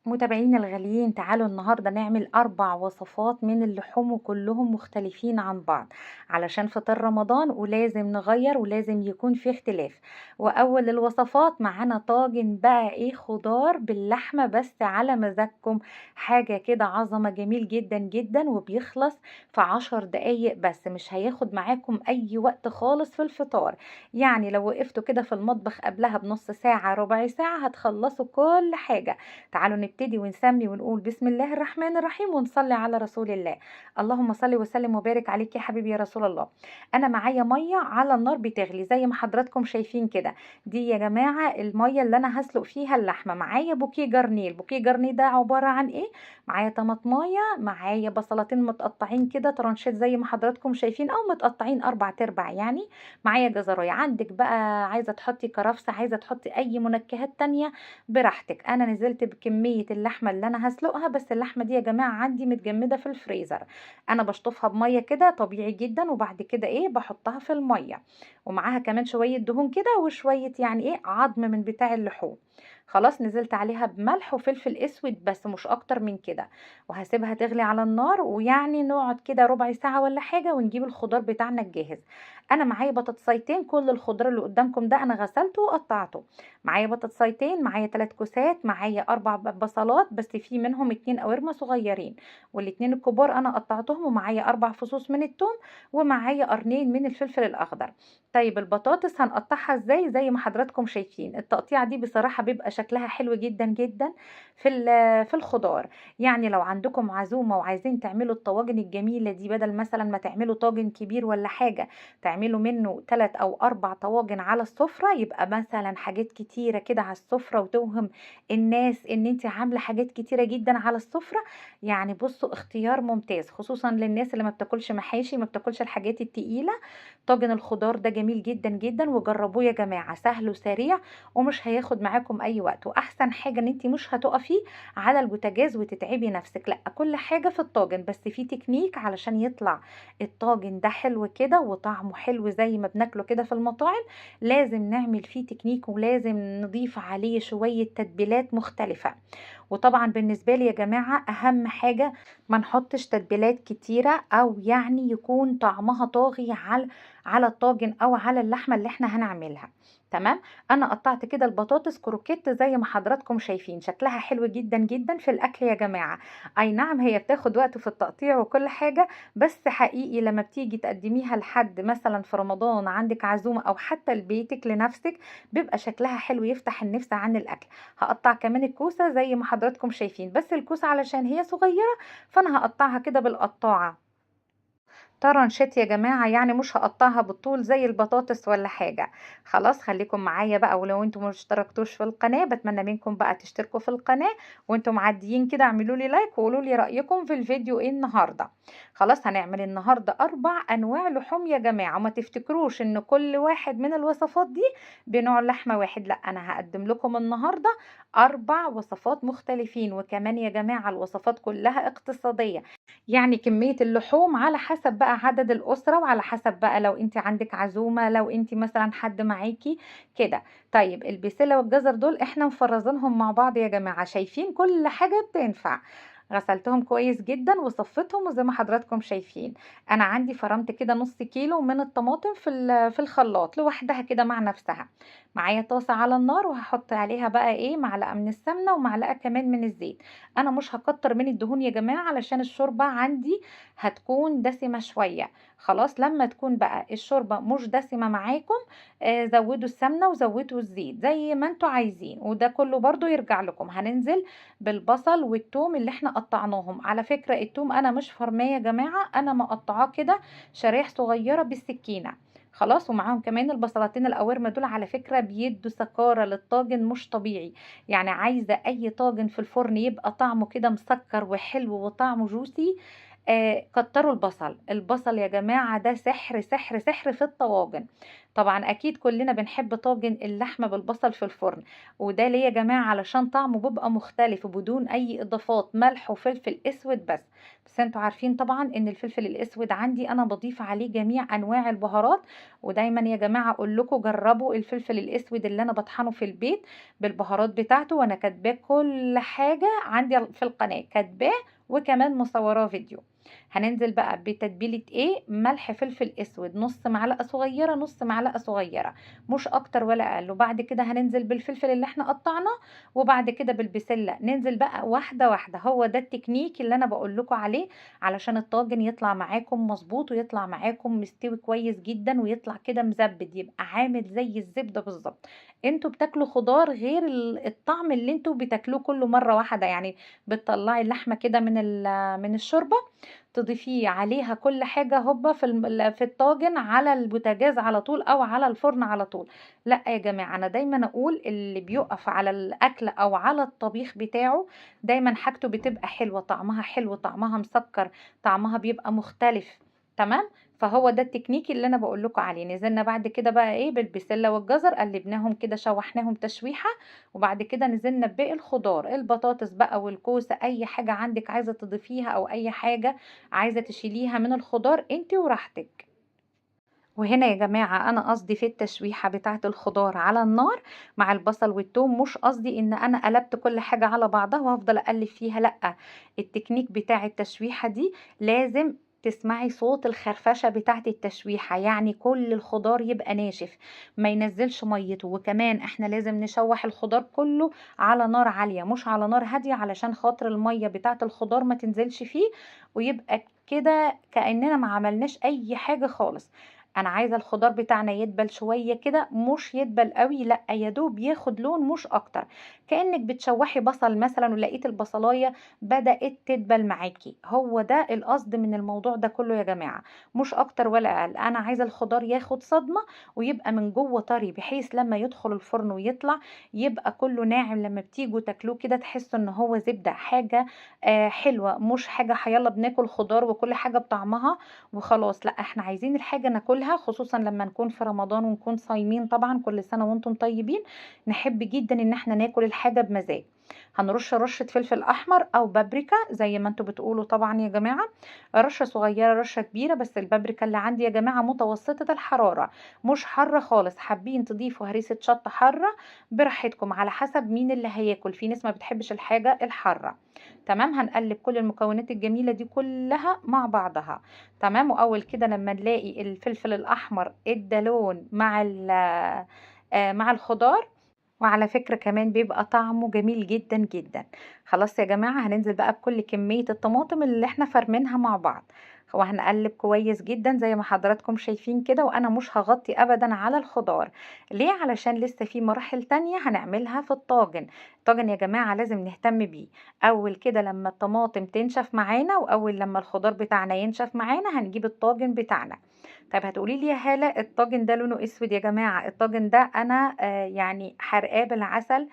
متابعينا الغاليين، تعالوا النهاردة نعمل 4 وصفات من اللحوم وكلهم مختلفين عن بعض علشان فطار رمضان، ولازم نغير ولازم يكون في اختلاف. وأول الوصفات معانا طاجن بقى ايه، خضار باللحمة بس على مزاجكم، حاجة كده عظمة، جميل جدا جدا، وبيخلص في 10 دقايق بس، مش هياخد معاكم أي وقت خالص في الفطار. يعني لو وقفتوا كده في المطبخ قبلها بنص ساعة ربع ساعة هتخلصوا كل حاجة. تعالوا نبتدي ونسمي ونقول بسم الله الرحمن الرحيم ونصلي على رسول الله. اللهم صل وسلم وبارك عليك يا حبيبي يا رسول الله. انا معايا مية على النار بتغلي زي ما حضراتكم شايفين كده، دي يا جماعة المية اللي انا هسلق فيها اللحمة. معايا bouquet garni، ال bouquet garni ده عبارة عن ايه؟ معايا طماطمايه، معايا بصلتين متقطعين كده ترانشات زي ما حضراتكم شايفين، او متقطعين 4/4 يعني، معايا جزرايه. عندك بقى عايزه تحطي كرفسه، عايزه تحطي اي منكهات تانية براحتك. انا نزلت بكمية اللحمة اللي انا هسلقها، بس اللحمة دي يا جماعة عندي متجمده في الفريزر، انا بشطفها بميه كده طبيعي جدا، وبعد كده ايه بحطها في المية، ومعاها كمان شوية دهون كده وشوية يعني ايه عظم من بتاع اللحوم. خلاص نزلت عليها بملح وفلفل اسود بس، مش اكتر من كده، وهسيبها تغلي على النار، ويعني نقعد كده ربع ساعة ولا حاجة ونجيب الخضار بتاعنا الجاهز. انا معايا بطاطسيتين، كل الخضار اللي قدامكم ده انا غسلته وقطعته. معايا بطاطسيتين، معايا 3 كوسات، معايا 4 بصلات بس في منهم 2 قوارمه صغيرين، والاتنين الكبار انا قطعتهم، ومعايا 4 فصوص من الثوم، ومعايا قرنين من الفلفل الاخضر. طيب البطاطس هنقطعها ازاي؟ زي ما حضراتكم شايفين التقطيعه دي بصراحة بيبقى شكلها حلو جدا جدا في الخضار. يعني لو عندكم عزومة وعايزين تعملوا الطواجن الجميلة دي، بدل مثلا ما تعملوا طاجن كبير ولا حاجة، تعملوا منه 3 أو 4 طواجن على السفرة، يبقى مثلا حاجات كتيرة كده على السفرة، وتوهم الناس ان انت عامله حاجات كتيرة جدا على السفرة. يعني بصوا اختيار ممتاز، خصوصا للناس اللي ما بتاكلش محاشي، ما بتاكلش الحاجات التقيله. طاجن الخضار ده جميل جدا جدا، وجربوه يا جماعة، سهل وسريع ومش هياخد معاكم اي وقت. واحسن حاجة ان انت مش هتقفي على البوتاجاز وتتعبي نفسك، لا كل حاجة في الطاجن، بس في تكنيك علشان يطلع الطاجن ده حلو كده وطعمه حلو زي ما بناكله كده في المطاعم. لازم نعمل فيه تكنيك، ولازم نضيف عليه شوية تتبيلات مختلفة. وطبعا بالنسبة لي يا جماعة اهم حاجة ما نحطش تتبيلات كتيرة، او يعني يكون طعمها طاغي على الطاجن او على اللحمة اللي احنا هنعملها. تمام، انا قطعت كده البطاطس كروكيت زي ما حضراتكم شايفين، شكلها حلو جدا جدا في الاكل يا جماعة. اي نعم هي بتاخد وقت في التقطيع وكل حاجة، بس حقيقي لما بتيجي تقدميها لحد مثلا في رمضان، عندك عزومة او حتى لبيتك لنفسك، بيبقى شكلها حلو يفتح النفس عن الاكل. هقطع كمان الكوسه زي ما حضراتكم شايفين، بس الكوسه علشان هي صغيرة فانا هقطعها كده بالقطاعه طرنشات يا جماعة، يعني مش هقطعها بالطول زي البطاطس ولا حاجة. خلاص خليكم معايا بقى، ولو انتم ما اشتركتوش في القناة بتمنى منكم بقى تشتركوا في القناة، وانتم معديين كده اعملوا لي لايك وقولوا لي رأيكم في الفيديو ايه النهاردة. خلاص هنعمل النهاردة 4 انواع لحوم يا جماعة، وما تفتكروش ان كل واحد من الوصفات دي بنوع لحمة واحد، لا انا هقدم لكم النهاردة 4 وصفات مختلفين. وكمان يا جماعة الوصفات كلها اقتصادية، يعني كمية اللحوم على حسب بقى عدد الأسرة، وعلى حسب بقى لو انت عندك عزومة، لو انت مثلا حد معاكي كده. طيب البسلة والجزر دول احنا مفرزينهم مع بعض يا جماعة، شايفين كل حاجة بتنفع. غسلتهم كويس جدا وصفتهم، وزي ما حضراتكم شايفين انا عندي فرمت كده نص كيلو من الطماطم في الخلاط لوحدها كده مع نفسها. معايا طاسة على النار وهحط عليها بقى ايه، معلقة من السمنة ومعلقة كمان من الزيت. انا مش هكتر من الدهون يا جماعة علشان الشوربة عندي هتكون دسمة شوية. خلاص لما تكون بقى الشوربة مش دسمة معاكم، زودوا السمنة وزودوا الزيت زي ما انتوا عايزين، وده كله برضو يرجع لكم. هننزل بالبصل والثوم اللي احنا قطعناهم. على فكرة الثوم انا مش فرماه يا جماعة، انا مقطعاه كده شرايح صغيرة بالسكينة. خلاص ومعاهم كمان البصلتين القوارمة دول، على فكرة بيدوا سكارة للطاجن مش طبيعي. يعني عايزة اي طاجن في الفرن يبقى طعمه كده مسكر وحلو وطعمه جوسي، كتروا البصل. البصل يا جماعة ده سحر سحر سحر في الطواجن. طبعا اكيد كلنا بنحب طاجن اللحمة بالبصل في الفرن، وده ليه يا جماعة؟ علشان طعمه بيبقى مختلف وبدون اي اضافات، ملح وفلفل اسود بس. بس انتوا عارفين طبعا ان الفلفل الاسود عندي انا بضيف عليه جميع انواع البهارات، ودايما يا جماعة اقول لكم جربوا الفلفل الاسود اللي انا بطحنه في البيت بالبهارات بتاعته، وانا كاتباه كل حاجة عندي في القناة، كاتباه وكمان مصوراه فيديو. هننزل بقى بتتبيله ايه؟ ملح فلفل اسود، نص معلقه صغيرة، نص معلقه صغيرة، مش اكتر ولا اقل. وبعد كده هننزل بالفلفل اللي احنا قطعناه، وبعد كده بالبسله. ننزل بقى واحدة واحدة. هو ده التكنيك اللي انا بقول لكم عليه علشان الطاجن يطلع معاكم مظبوط، ويطلع معاكم مستوي كويس جدا، ويطلع كده مزبد، يبقى عامل زي الزبدة بالظبط. انتوا بتاكلوا خضار غير الطعم اللي انتوا بتاكلوه كله مرة واحدة، يعني بتطلعي اللحمة كده من الشوربة، تضيفيه عليها كل حاجة هوبا في الطاجن على البوتاجاز على طول او على الفرن على طول. لا يا جماعة، انا دايما اقول اللي بيقف على الاكل او على الطبيخ بتاعه دايما حاجته بتبقى حلوة، طعمها حلو، طعمها مسكر، طعمها بيبقى مختلف. تمام؟ فهو ده التكنيك اللي انا بقول لكم عليه. نزلنا بعد كده بقى ايه؟ بالبسله والجزر، قلبناهم كده، شوحناهم تشويحه، وبعد كده نزلنا بباقي الخضار، البطاطس بقى والكوسه، اي حاجة عندك عايزه تضيفيها او اي حاجة عايزه تشيليها من الخضار انت وراحتك. وهنا يا جماعة أنا قصدي في التشويحة بتاعة الخضار على النار مع البصل والثوم، مش قصدي إن أنا قلبت كل حاجة على بعضها وهفضل أقلب فيها، لأ. التكنيك بتاع التشويحة دي لازم تسمعي صوت الخرفشة بتاعة التشويحة، يعني كل الخضار يبقى ناشف ما ينزلش ميته. وكمان احنا لازم نشوح الخضار كله على نار عالية مش على نار هادية، علشان خاطر المية بتاعة الخضار ما تنزلش فيه، ويبقى كده كأننا ما عملناش أي حاجة خالص. انا عايزه الخضار بتاعنا يدبل شوية كده، مش يدبل قوي، لا يا دوب ياخد لون مش اكتر، كانك بتشوحي بصل مثلا ولقيت البصلايه بدات تدبل معاكي. هو ده القصد من الموضوع ده كله يا جماعة، مش اكتر ولا اقل. انا عايزه الخضار ياخد صدمة ويبقى من جوه طري، بحيث لما يدخل الفرن ويطلع يبقى كله ناعم، لما بتيجوا تاكلوه كده تحسوا ان هو زبدة، حاجة حلوة، مش حاجة حيلا بناكل خضار وكل حاجة بطعمها وخلاص. لا احنا عايزين الحاجة ناكلها، خصوصا لما نكون في رمضان ونكون صايمين. طبعا كل سنة وانتم طيبين، نحب جدا ان احنا ناكل الحاجة بمزاج. هنرش رشة فلفل احمر او بابريكا زي ما انتم بتقولوا طبعا يا جماعة، رشة صغيرة رشة كبيرة، بس البابريكا اللي عندي يا جماعة متوسطة الحرارة مش حارة خالص. حابين تضيفوا هريسة شطة حارة براحتكم، على حسب مين اللي هياكل، في ناس ما بتحبش الحاجة الحارة. تمام، هنقلب كل المكونات الجميلة دي كلها مع بعضها. تمام، واول كده لما نلاقي الفلفل الاحمر ادى لون مع الخضار، وعلى فكرة كمان بيبقى طعمه جميل جدا جدا. خلاص يا جماعة، هننزل بقى بكل كمية الطماطم اللي احنا فرمينها مع بعض، وهنقلب كويس جدا زي ما حضراتكم شايفين كده. وانا مش هغطي ابدا على الخضار، ليه؟ علشان لسه في مراحل تانية هنعملها في الطاجن. الطاجن يا جماعة لازم نهتم بيه. اول كده لما الطماطم تنشف معانا، واول لما الخضار بتاعنا ينشف معانا، هنجيب الطاجن بتاعنا. طيب هتقولي لي يا هالة الطاجن ده لونه اسود. يا جماعة الطاجن ده انا يعني حرقاه بالعسل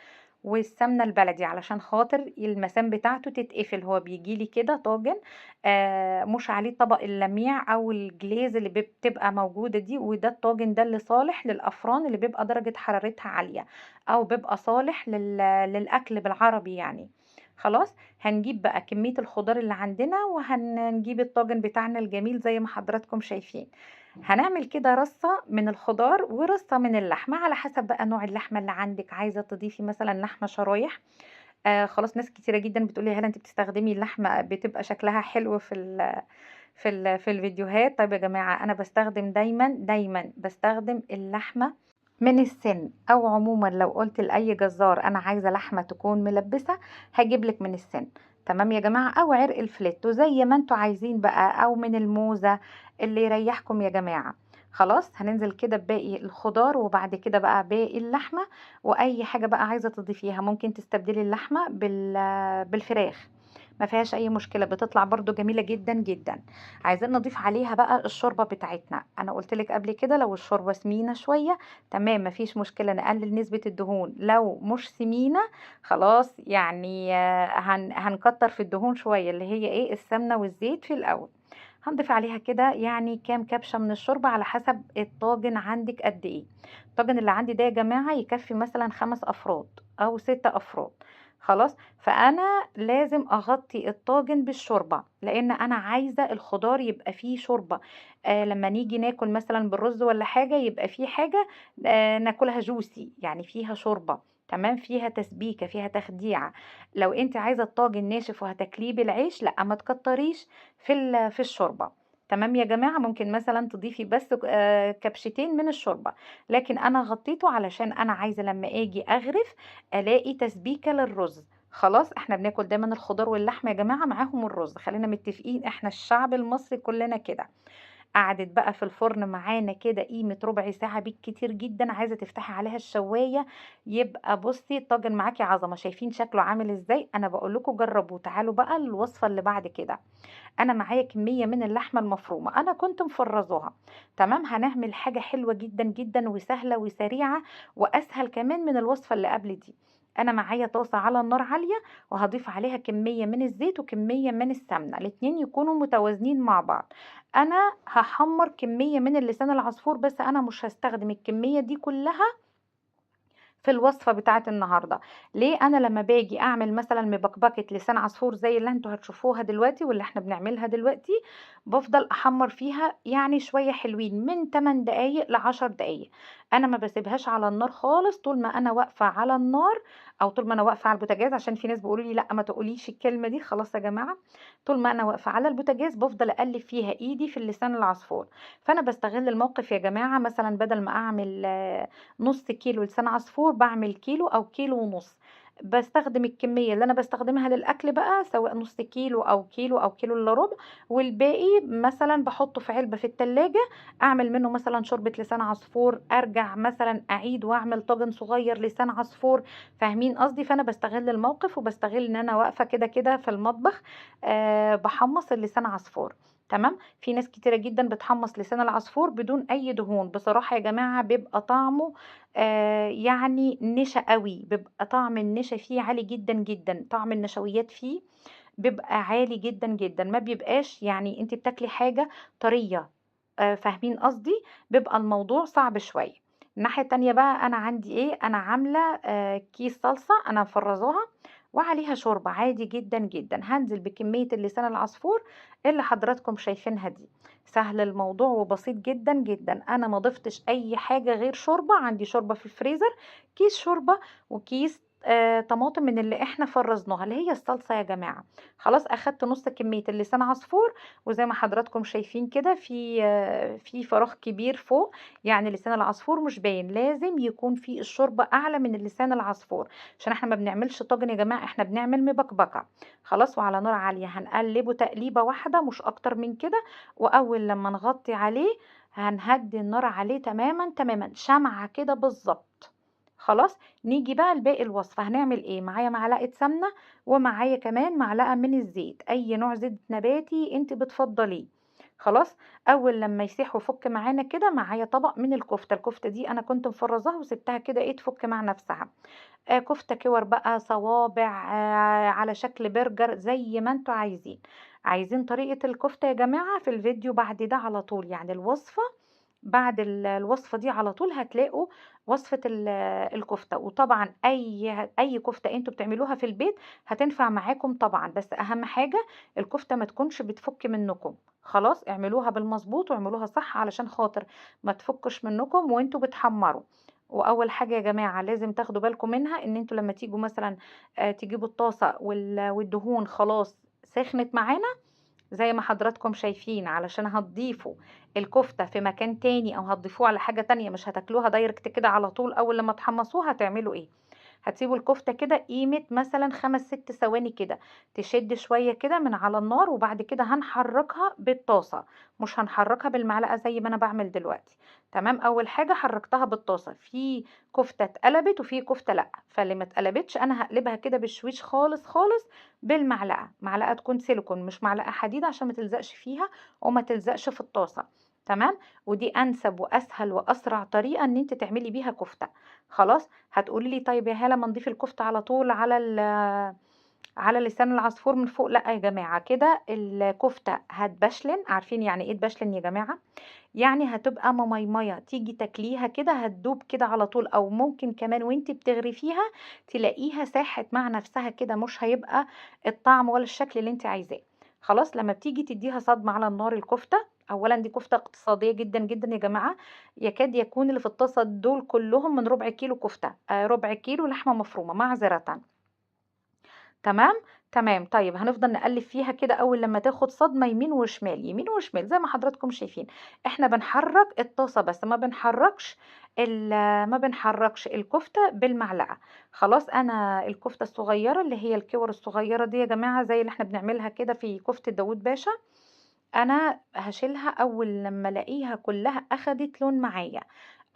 والسمنه البلدي علشان خاطر المسام بتاعته تتقفل. هو بيجي لي كده طاجن مش عليه طبق اللميع او الجليز اللي بتبقى موجودة دي، وده الطاجن ده اللي صالح للافران اللي بيبقى درجه حرارتها عالية، او بيبقى صالح للاكل بالعربي يعني. خلاص هنجيب بقى كمية الخضار اللي عندنا، وهنجيب الطاجن بتاعنا الجميل زي ما حضراتكم شايفين. هنعمل كده رصة من الخضار ورصة من اللحمة، على حسب بقى نوع اللحمة اللي عندك. عايزة تضيفي مثلا لحمة شرايح، خلاص ناس كتيرة جدا بتقولي هل انت بتستخدمي اللحمة بتبقى شكلها حلو في الفيديوهات. طيب يا جماعة انا بستخدم دايما بستخدم اللحمة من السن، او عموما لو قلت لأي جزار انا عايزة لحمة تكون ملبسة هجيب لك من السن. تمام يا جماعة، او عرق الفليتو زي ما انتوا عايزين بقى، او من الموزة اللي يريحكم يا جماعة. خلاص هننزل كده بباقي الخضار، وبعد كده بقى باقي اللحمة، واي حاجة بقى عايزة تضيفيها. ممكن تستبدلي اللحمة بالفراخ، ما فيهاش اي مشكلة، بتطلع برضو جميلة جدا جدا. عايزين نضيف عليها بقى الشوربة بتاعتنا. انا قلت لك قبل كده لو الشوربة سمينة شوية تمام مفيش مشكلة، نقلل نسبة الدهون. لو مش سمينة خلاص يعني هنكتر في الدهون شوية، اللي هي ايه؟ السمنة والزيت في الاول. هنضيف عليها كده يعني كام كبشة من الشوربة على حسب الطاجن عندك قد ايه. الطاجن اللي عندي ده يا جماعة يكفي مثلا 5 افراد او 6 افراد. خلاص، فانا لازم اغطي الطاجن بالشوربه لان انا عايزه الخضار يبقى فيه شوربة. لما نيجي ناكل مثلا بالرز ولا حاجة يبقى فيه حاجة ناكلها جوسي، يعني فيها شوربة، تمام، فيها تسبيكه، فيها تخديعه. لو انت عايزه الطاجن ناشف وهتاكليه بالعيش، لا ما تكتريش في الشوربة. تمام يا جماعة، ممكن مثلا تضيفي بس كبشتين من الشوربة، لكن انا غطيته علشان انا عايزه لما اجي اغرف الاقي تسبيكه للرز. خلاص، احنا بناكل دايما الخضار واللحمة يا جماعة معاهم الرز، خلينا متفقين احنا الشعب المصري كلنا كده. قعدت بقى في الفرن معانا كده قيمة ربع ساعة بالكتير جدا. عايزه تفتحي عليها الشوايه يبقى بصي الطاجن معاكي عظمه. شايفين شكله عامل ازاي؟ انا بقول لكم جربوه. تعالوا بقى الوصفة اللي بعد كده. انا معايا كمية من اللحمة المفرومه، انا كنت مفرزاها، تمام. هنعمل حاجة حلوة جدا جدا وسهلة وسريعة واسهل كمان من الوصفة اللي قبل دي. انا معايا طاسه على النار عالية وهضيف عليها كمية من الزيت وكمية من السمنة، الاتنين يكونوا متوازنين مع بعض. انا هحمر كمية من اللسان العصفور، بس انا مش هستخدم الكمية دي كلها في الوصفة بتاعت النهارده. ليه؟ انا لما باجي اعمل مثلا مبكبكه لسان عصفور زي اللي انتوا هتشوفوها دلوقتي واللي احنا بنعملها دلوقتي، بفضل احمر فيها يعني شوية حلوين من 8 دقايق ل 10 دقايق. انا ما بسيبهاش على النار خالص طول ما انا واقفة على النار او طول ما انا واقفة على البوتاجاز، عشان في ناس بيقولوا لي لا ما تقوليش الكلمة دي. خلاص يا جماعة، طول ما انا واقفة على البوتاجاز بفضل اقلب فيها ايدي في اللسان العصفور. فانا بستغل الموقف يا جماعة، مثلا بدل ما اعمل نص كيلو لسان عصفور بعمل كيلو او كيلو ونص. بستخدم الكمية اللي انا بستخدمها للاكل بقى، سواء نص كيلو او كيلو او كيلو الا ربع، والباقي مثلا بحطه في علبة في التلاجة، اعمل منه مثلا شوربة لسان عصفور، ارجع مثلا اعيد واعمل طاجن صغير لسان عصفور. فاهمين قصدي؟ فانا بستغل الموقف وبستغل ان انا واقفة كده كده في المطبخ، بحمص اللسان عصفور. تمام. في ناس كتيرة جدا بتحمص لسان العصفور بدون اي دهون. بصراحة يا جماعة بيبقى طعمه يعني نشا قوي، بيبقى طعم النشا فيه عالي جدا جدا، طعم النشويات فيه بيبقى عالي جدا جدا، ما بيبقاش يعني انت بتاكلي حاجة طرية. فاهمين قصدي؟ بيبقى الموضوع صعب شوية. الناحية التانية بقى انا عندي ايه؟ انا عاملة كيس صلصة انا مفرزاها وعليها شوربة عادي جدا جدا. هنزل بكمية اللسان العصفور اللي حضراتكم شايفينها دي. سهل الموضوع وبسيط جدا جدا. انا ما ضفتش اي حاجة غير شوربة، عندي شوربة في الفريزر، كيس شوربة وكيس طماطم من اللي احنا فرزناها اللي هي الصلصة يا جماعة. خلاص، اخدت نص كمية اللسان عصفور، وزي ما حضراتكم شايفين كده في فراغ كبير فوق، يعني لسان العصفور مش باين. لازم يكون في الشوربة اعلى من اللسان العصفور عشان احنا ما بنعملش طاجن يا جماعة، احنا بنعمل مبكبكة. خلاص، وعلى نار عالية هنقلبه تقليبة واحدة مش اكتر من كده، واول لما نغطي عليه هنهدي النار عليه تماما تماما، شمعة كده بالظبط. خلاص، نيجي بقى لباقي الوصفة. هنعمل ايه؟ معايا معلقة سمنة ومعايا كمان معلقة من الزيت، اي نوع زيت نباتي انت بتفضليه. خلاص، اول لما يسيح وفك معانا كده، معايا طبق من الكفتة. الكفتة دي انا كنت مفرزاها وسبتها كده ايه تفك مع نفسها. كفتة كور بقى، صوابع، على شكل برجر، زي ما انتوا عايزين. عايزين طريقة الكفتة يا جماعة في الفيديو بعد ده على طول، يعني الوصفة بعد الوصفة دي على طول هتلاقوا وصفة الكفتة. وطبعا اي كفتة انتوا بتعملوها في البيت هتنفع معاكم طبعا، بس اهم حاجة الكفتة ما تكونش بتفك منكم. خلاص، اعملوها بالمظبوط واعملوها صح علشان خاطر ما تفكش منكم وانتوا بتحمروا. واول حاجة يا جماعة لازم تاخدوا بالكم منها، ان انتوا لما تيجوا مثلا تجيبوا الطاسة والدهون خلاص سخنت معانا زي ما حضراتكم شايفين، علشان هتضيفوا الكفتة في مكان تاني او هتضيفوها على حاجة تانية، مش هتاكلوها direct كده على طول. اول لما تحمصوها هتعملوا ايه؟ هتسيبوا الكفتة كده قيمة مثلا 5-6 ثواني كده، تشد شوية كده من على النار، وبعد كده هنحركها بالطاسة، مش هنحركها بالمعلقة زي ما انا بعمل دلوقتي. تمام، اول حاجة حركتها بالطاسة، في كفتة اتقلبت وفي كفتة لا، فاللي ما اتقلبتش انا هقلبها كده بالشويش خالص خالص بالمعلقة، معلقة تكون سيليكون مش معلقة حديد عشان ما تلزقش فيها وما تلزقش في الطاسة. تمام، ودي انسب واسهل واسرع طريقه ان انت تعملي بيها كفته. خلاص، هتقولي لي طيب يا هاله ما نضيف الكفتة على طول على لسان العصفور من فوق. لا يا جماعة، كده الكفتة هتبشلن. عارفين يعني ايه تبشلن يا جماعة؟ يعني هتبقى مميمية، تيجي تاكليها كده هتدوب كده على طول، او ممكن كمان وانت بتغرفيها تلاقيها ساحت مع نفسها كده، مش هيبقى الطعم ولا الشكل اللي انت عايزاه. خلاص لما بتيجي تديها صدمة على النار الكفتة، اولا دي كفتة اقتصادية جدا جدا يا جماعة، يكاد يكون اللي في الطاسة دول كلهم من ربع كيلو كفتة، ربع كيلو لحمة مفرومة معذرة. تمام تمام. طيب هنفضل نقلب فيها كده اول لما تاخد صدمة يمين وشمال يمين وشمال زي ما حضراتكم شايفين. احنا بنحرك الطاسه بس، ما بنحركش الكفتة بالمعلقه. خلاص انا الكفتة الصغيرة اللي هي الكور الصغيرة دي يا جماعة زي اللي احنا بنعملها كده في كفته داوود باشا، انا هشيلها اول لما الاقيها كلها اخدت لون معايا.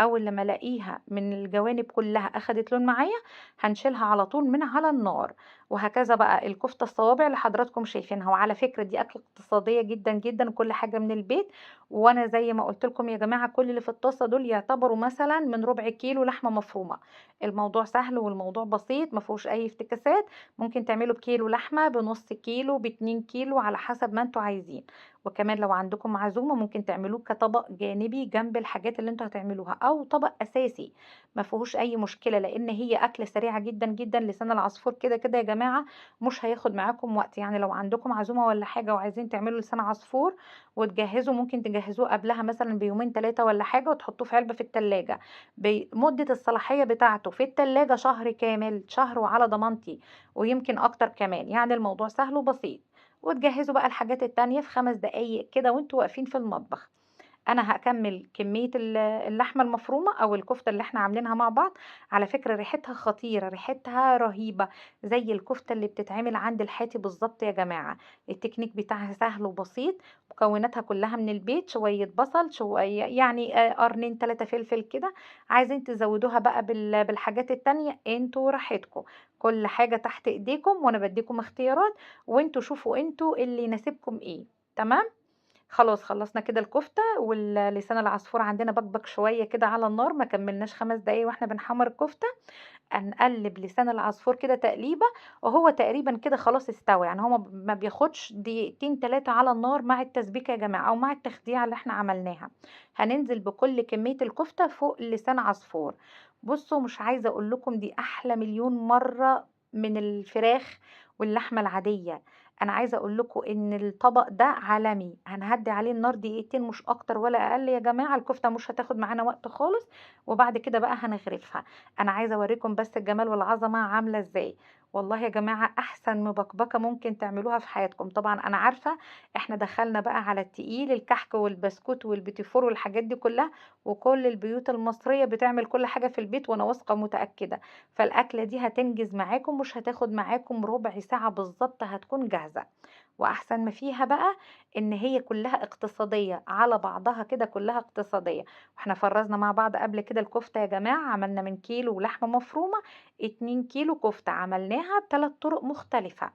اول لما الاقيها من الجوانب كلها اخدت لون معايا هنشيلها على طول من على النار. وهكذا بقى الكفتة الصوابع اللي حضراتكم شايفينها. وعلى فكرة دي اكله اقتصادية جدا جدا، كل حاجة من البيت. وانا زي ما قلت لكم يا جماعة كل اللي في الطاسه دول يعتبروا مثلا من ربع كيلو لحمه مفرومه. الموضوع سهل والموضوع بسيط، ما فيهوش اي افتكاسات. ممكن تعملوا بكيلو لحمه، بنص كيلو، باتنين كيلو، على حسب ما انتوا عايزين. وكمان لو عندكم عزومة ممكن تعملوه كطبق جانبي جنب الحاجات اللي انتوا هتعملوها، او طبق اساسي، ما فيهوش اي مشكلة، لان هي اكله سريعة جدا جدا. لسان العصفور كده كده يا جماعة مش هياخد معاكم وقت، يعني لو عندكم عزومة ولا حاجة وعايزين تعملوا لسان عصفور وتجهزوا، ممكن تجهزوه قبلها مثلا بيومين 3 ولا حاجة، وتحطوه في علبة في التلاجة. بمدة الصلاحية بتاعته في التلاجة شهر كامل، شهر وعلى ضمانتي، ويمكن اكتر كمان. يعني الموضوع سهل وبسيط. وتجهزوا بقى الحاجات التانية في 5 دقايق كده وانتوا واقفين في المطبخ. انا هكمل كمية اللحمة المفرومة او الكفتة اللي احنا عاملينها مع بعض. على فكرة ريحتها خطيرة، ريحتها رهيبة، زي الكفتة اللي بتتعمل عند الحاتي بالظبط يا جماعة. التكنيك بتاعها سهل وبسيط، مكوناتها كلها من البيت، شوية بصل، شوية قرنين 3 فلفل كده. عايزين تزودوها بقى بالحاجات التانية انتوا راحتكم، كل حاجة تحت ايديكم، وانا بديكم اختيارات وانتوا شوفوا انتوا اللي يناسبكم ايه. تمام خلاص خلصنا كده الكفتة واللسان العصفور عندنا بكبك شوية كده على النار، ما كملناش 5 دقايق واحنا بنحمر الكفتة. هنقلب لسان العصفور كده تقليبة، وهو تقريبا كده خلاص استوى، يعني هو ما بياخدش دقيقتين 3 على النار مع التسبيكة يا جماعة او مع التخديعة اللي احنا عملناها. هننزل بكل كمية الكفتة فوق لسان عصفور. بصوا مش عايزة اقول لكم دي احلى مليون مرة من الفراخ واللحمة العادية. انا عايزه اقول لكم ان الطبق ده عالمي. هنهدي عليه النار دقيقتين مش اكتر ولا اقل يا جماعة، الكفتة مش هتاخد معانا وقت خالص. وبعد كده بقى هنغرفها. انا عايزه اوريكم بس الجمال والعظمة عامله ازاي. والله يا جماعة احسن مبكبكه ممكن تعملوها في حياتكم. طبعا انا عارفه احنا دخلنا بقى على التقيل، الكحك والبسكوت والبيتيفور والحاجات دي كلها، وكل البيوت المصرية بتعمل كل حاجة في البيت، وانا واثقة ومتاكده. فالاكله دي هتنجز معاكم، مش هتاخد معاكم ربع ساعة بالظبط، هتكون جاهزة. واحسن ما فيها بقى ان هي كلها اقتصادية على بعضها كده، كلها اقتصادية. واحنا فرزنا مع بعض قبل كده الكفتة يا جماعة، عملنا من كيلو لحمه مفرومه 2 كيلو كفته، عملناها ب3 طرق مختلفة.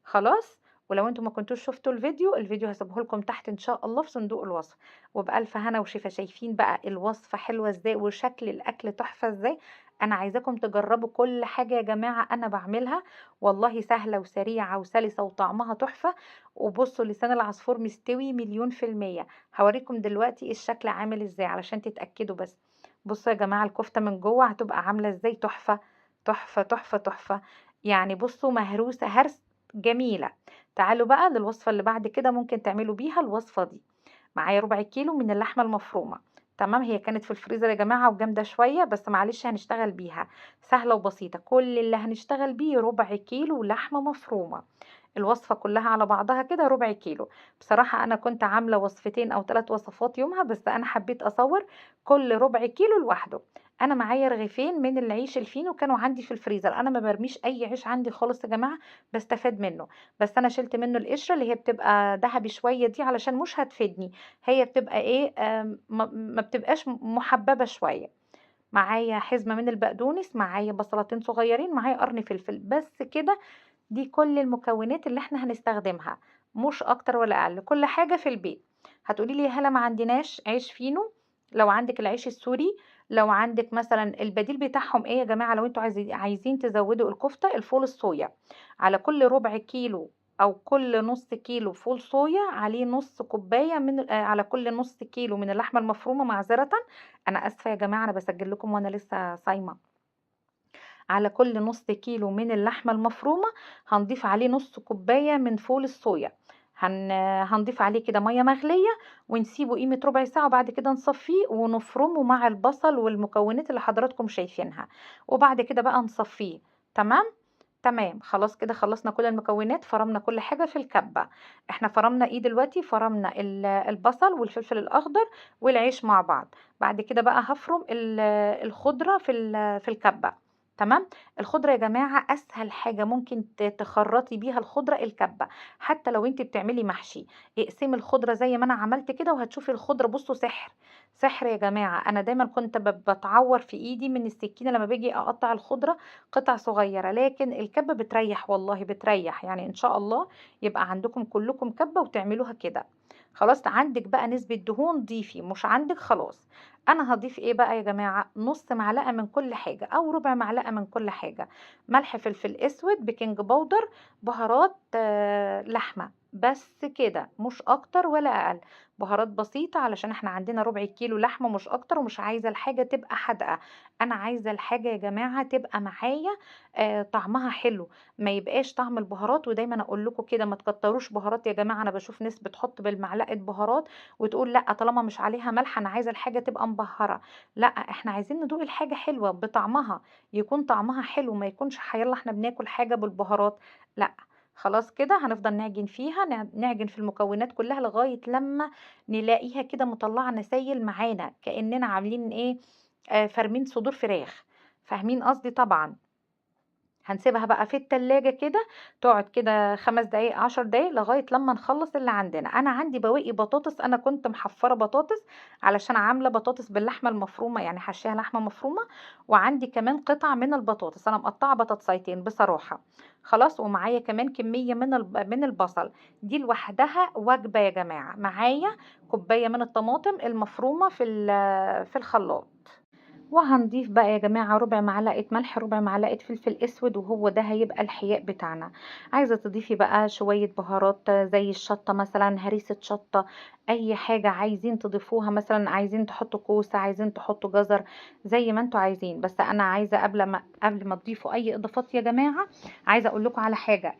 خلاص ولو انتم ما كنتوش شفتوا الفيديو هسيبه لكم تحت ان شاء الله في صندوق الوصف. وبألف هنا وشفا. شايفين بقى الوصفة حلوة ازاي وشكل الاكل تحفة ازاي؟ انا عايزاكم تجربوا كل حاجة يا جماعة انا بعملها، والله سهلة وسريعة وسلسه وطعمها تحفة. وبصوا لسان العصفور مستوي 1,000,000%. هوريكم دلوقتي الشكل عامل ازاي علشان تتاكدوا بس. بصوا يا جماعة الكفتة من جوه هتبقى عامله ازاي، تحفة تحفة تحفة تحفة. يعني بصوا مهروسه هرس جميلة. تعالوا بقى للوصفه اللي بعد كده ممكن تعملوا بيها الوصفة دي. معايا ربع كيلو من اللحمة المفرومه، تمام. هي كانت في الفريزر يا جماعة وجامده شوية، بس معلش هنشتغل بيها، سهلة وبسيطة. كل اللي هنشتغل بيه ربع كيلو لحمه مفرومه، الوصفة كلها على بعضها كده ربع كيلو. بصراحة انا كنت عامله وصفتين او 3 وصفات يومها، بس انا حبيت اصور كل ربع كيلو لوحده. انا معايا رغيفين من العيش الفينو كانوا عندي في الفريزر، انا ما برميش اي عيش عندي خالص يا جماعة، بستفاد منه. بس انا شلت منه القشرة اللي هي بتبقى ذهبي شوية دي علشان مش هتفيدني، هي بتبقى ايه، ما بتبقاش محببة شوية. معايا حزمه من البقدونس، معايا بصلتين صغيرين، معايا قرن فلفل، بس كده. دي كل المكونات اللي احنا هنستخدمها، مش اكتر ولا اقل، كل حاجة في البيت. هتقولي لي هلا ما عندناش عيش فينو؟ لو عندك العيش السوري، لو عندِك مثلًا البديل بتاعهم إيه يا جماعة لو أنتم عايزين تزوّدوا الكفتة، الفول الصويا، على كل ربع كيلو أو كل نُص كيلو فول صويا عليه نُص كوباية من على كل نُص كيلو من اللحمة المفرومة معذرةً، أنا آسفة يا جماعة أنا باسجل لكم وأنا لسه صايمة. على كل نُص كيلو من اللحمة المفرومة هنضيف عليه نُص كوباية من فول الصويا، هنضيف عليه كده مَيّة مغلية ونسيبه قيمة ربع ساعة، وبعد كده نصفيه ونفرمه مع البصل والمكونات اللي حضراتكم شايفينها، وبعد كده بقى نصفيه. تمام؟ تمام، خلاص كده خلصنا كل المكونات، فرمنا كل حاجة في الكبة. احنا فرمنا ايه دلوقتي؟ فرمنا البصل والفلفل الأخضر والعيش مع بعض. بعد كده بقى هفرم الخضرة في الكبة. تمام؟ الخضرة يا جماعة أسهل حاجة ممكن تخرطي بيها الخضرة الكبة، حتى لو انت بتعملي محشي اقسمي الخضرة زي ما أنا عملت كده وهتشوفي الخضرة. بصوا سحر سحر يا جماعة. أنا دايما كنت بتعور في إيدي من السكينة لما باجي أقطع الخضرة قطع صغيرة، لكن الكبة بتريح والله بتريح. يعني إن شاء الله يبقى عندكم كلكم كبة وتعملوها كده. خلاص عندك بقى نسبة دهون ضيفي، مش عندك خلاص. أنا هضيف إيه بقى يا جماعة؟ نص معلقة من كل حاجة أو ربع معلقة من كل حاجة، ملح، فلفل أسود، baking powder، بهارات، لحمة، بس كده، مش أكتر ولا أقل. بهارات بسيطة علشان احنا عندنا ربع كيلو لحمة مش أكتر، ومش عايزة الحاجة تبقى حادقة. أنا عايزة الحاجة يا جماعة تبقى معايا، طعمها حلو، ما يبقاش طعم البهارات. ودايما أقول لكم كده ما تكتروش بهارات يا جماعة. أنا بشوف ناس بتحط بالمعلقة بهارات وتقول لا طالما مش عليها ملح أنا عايزة الحاجة تبقى مبهرة. لا، احنا عايزين ندوق الحاجة حلوة بطعمها، يكون طعمها حلو، ما يكونش يلا احنا بناكل حاجة بالبهارات. لا خلاص كده هنفضل نعجن فيها، نعجن في المكونات كلها لغاية لما نلاقيها كده مطلعة نسايل معانا، كأننا عاملين ايه، فرمين صدور فراخ. فاهمين قصدي؟ طبعا هنسيبها بقى في التلاجة كده تقعد كده 5 دقايق 10 دقايق لغاية لما نخلص اللي عندنا. أنا عندي بواقي بطاطس، أنا كنت محفرة بطاطس علشان عاملة بطاطس باللحمة المفرومة، يعني حشيها لحمة مفرومة، وعندي كمان قطع من البطاطس، أنا مقطعة بطاطسيتين بصراحة. خلاص، ومعايا كمان كمية من البصل، دي لوحدها وجبة يا جماعة. معايا كوباية من الطماطم المفرومة في الخلاط. وهنضيف بقى يا جماعة ربع معلقة ملح، ربع معلقة فلفل اسود، وهو ده هيبقى الحياء بتاعنا. عايزة تضيفي بقى شوية بهارات زي الشطة مثلا، هريسة شطة، اي حاجة عايزين تضيفوها، مثلا عايزين تحطوا كوسة، عايزين تحطوا جزر، زي ما انتوا عايزين. بس انا عايزة قبل ما تضيفوا اي اضافات يا جماعة، عايزة اقول لكم على حاجة.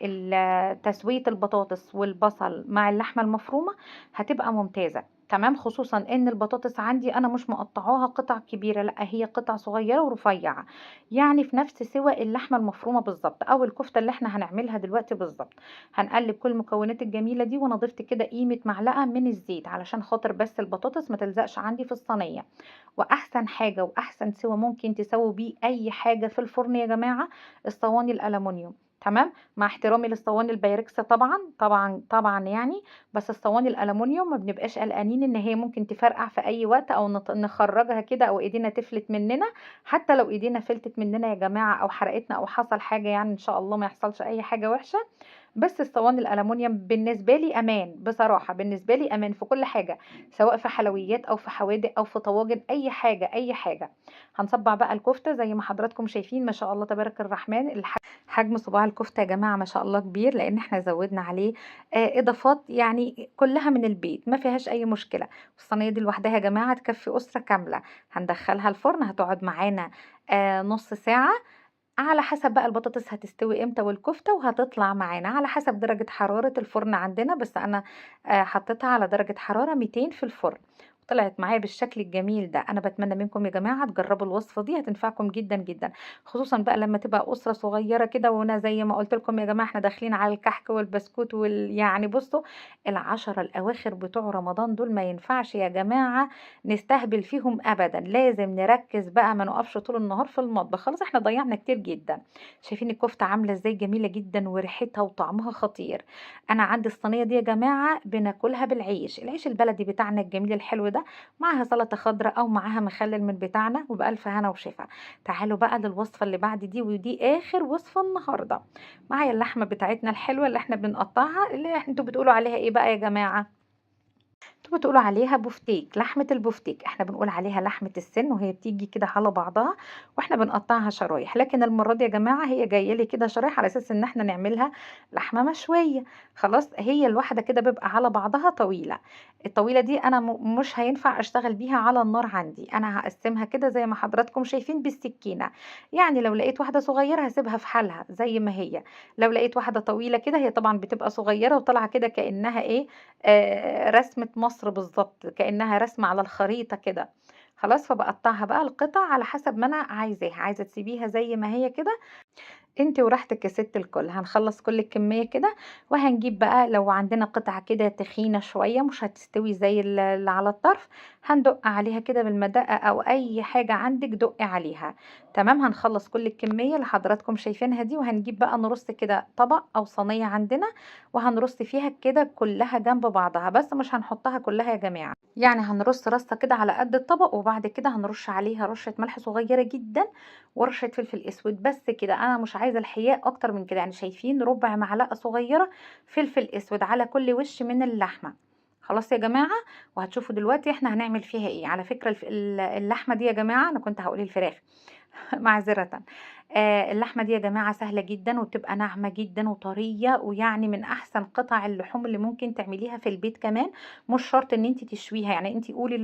تسوية البطاطس والبصل مع اللحمة المفرومة هتبقى ممتازة. تمام، خصوصا ان البطاطس عندي انا مش مقطعاها قطع كبيرة، لا هي قطع صغيرة ورفيعة، يعني في نفس سوى اللحمة المفرومة بالظبط او الكفتة اللي احنا هنعملها دلوقتي بالظبط. هنقلب كل المكونات الجميلة دي، وانا ضفت كده قيمة معلقة من الزيت علشان خاطر بس البطاطس ما تلزقش عندي في الصينية. واحسن حاجة واحسن سوى ممكن تسووا بيه اي حاجة في الفرن يا جماعة الصواني الألمونيوم. تمام، مع احترامي للصواني البايركس طبعا طبعا طبعا يعني، بس الصواني الألمونيوم ما بنبقاش قلقانين ان هي ممكن تفرقع في اي وقت او نخرجها كده او ايدينا تفلت مننا. حتى لو ايدينا فلتت مننا يا جماعة او حرقتنا او حصل حاجة، يعني ان شاء الله ما يحصلش اي حاجة وحشة، بس الصواني الألمونيوم بالنسبة لي امان بصراحة، بالنسبة لي امان في كل حاجة، سواء في حلويات او في حوادق او في طواجن، اي حاجة اي حاجة. هنصبع بقى الكفتة زي ما حضراتكم شايفين، ما شاء الله تبارك الرحمن. حجم صباع الكفتة يا جماعة ما شاء الله كبير، لان احنا زودنا عليه، اضافات يعني كلها من البيت، ما فيهاش اي مشكلة. الصينية دي لوحدها يا جماعة تكفي أسرة كاملة. هندخلها الفرن، هتقعد معانا، نص ساعة على حسب بقى البطاطس هتستوي امتى والكفتة، وهتطلع معانا على حسب درجة حرارة الفرن عندنا. بس انا، حطيتها على درجة حرارة 200 في الفرن، طلعت معايا بالشكل الجميل ده. انا بتمنى منكم يا جماعة تجربوا الوصفة دي، هتنفعكم جدا جدا، خصوصا بقى لما تبقى أسرة صغيرة كده. وانا زي ما قلت لكم يا جماعة احنا داخلين على الكحك والبسكوت يعني بصوا ال10 الأواخر بتوع رمضان دول ما ينفعش يا جماعة نستهبل فيهم أبدا، لازم نركز بقى، ما نقفش طول النهار في المطبخ. خلاص احنا ضيعنا كتير جدا. شايفين الكفتة عاملة ازاي؟ جميلة جدا وريحتها وطعمها خطير. انا عندي الصينية دي يا جماعة بناكلها بالعيش، العيش البلدي بتاعنا الجميل الحلو ده، معاها سلطة خضراء أو معاها مخلل من بتاعنا، وبألف هنا وشفا. تعالوا بقى للوصفة اللي بعد دي، ودي آخر وصفة النهاردة. معايا اللحمة بتاعتنا الحلوة اللي احنا بنقطعها، اللي انتوا بتقولوا عليها ايه بقى يا جماعة؟ أنتم بتقولوا عليها بوفتيك، لحمة البوفتيك، إحنا بنقول عليها لحمة السن، وهي بتيجي كده على بعضها وإحنا بنقطعها شرايح، لكن المرة دي يا جماعة هي جاية لي كده شرايح على أساس إن إحنا نعملها لحمة مشوية. خلاص هي الواحدة كده بيبقى على بعضها طويلة، الطويلة دي أنا مش هينفع أشتغل بيها على النار عندي، أنا هقسمها كده زي ما حضراتكم شايفين بالسكينة. يعني لو لقيت واحدة صغيرة هسيبها في حالها زي ما هي، لو لقيت واحدة طويلة كده، هي طبعا بتبقى صغيرة وطالعة كده كأنها إيه، رسمة مصر بالظبط، كأنها رسمة على الخريطة كده. خلاص فبقطعها بقى القطع على حسب ما أنا عايزاها، عايزة تسيبيها زي ما هي كده انت وراحتك يا ست الكل. هنخلص كل الكمية كده، وهنجيب بقى لو عندنا قطعة كده تخينة شوية مش هتستوي زي اللي على الطرف، هندق عليها كده بالمدقة او اي حاجة عندك دقي عليها. تمام، هنخلص كل الكمية اللي حضراتكم شايفينها دي، وهنجيب بقى نرص كده طبق او صينية عندنا، وهنرص فيها كده كلها جنب بعضها، بس مش هنحطها كلها يا جماعة، يعني هنرص رصة كده على قد الطبق، وبعد كده هنرش عليها رشة ملح صغيرة جدا ورشة فلفل اسود بس كده. انا مش عايزة الحياء اكتر من كده، يعني شايفين ربع معلقة صغيرة فلفل اسود على كل وش من اللحمة. خلاص يا جماعة، وهتشوفوا دلوقتي احنا هنعمل فيها ايه. على فكرة اللحمة دي يا جماعة، انا كنت هقول الفراخ معذرة، اللحمة دي يا جماعة سهلة جدا وبتبقى ناعمة جدا وطرية، ويعني من أحسن قطع اللحوم اللي ممكن تعمليها في البيت كمان. مش شرط إن انتي تشويها، يعني انتي قولي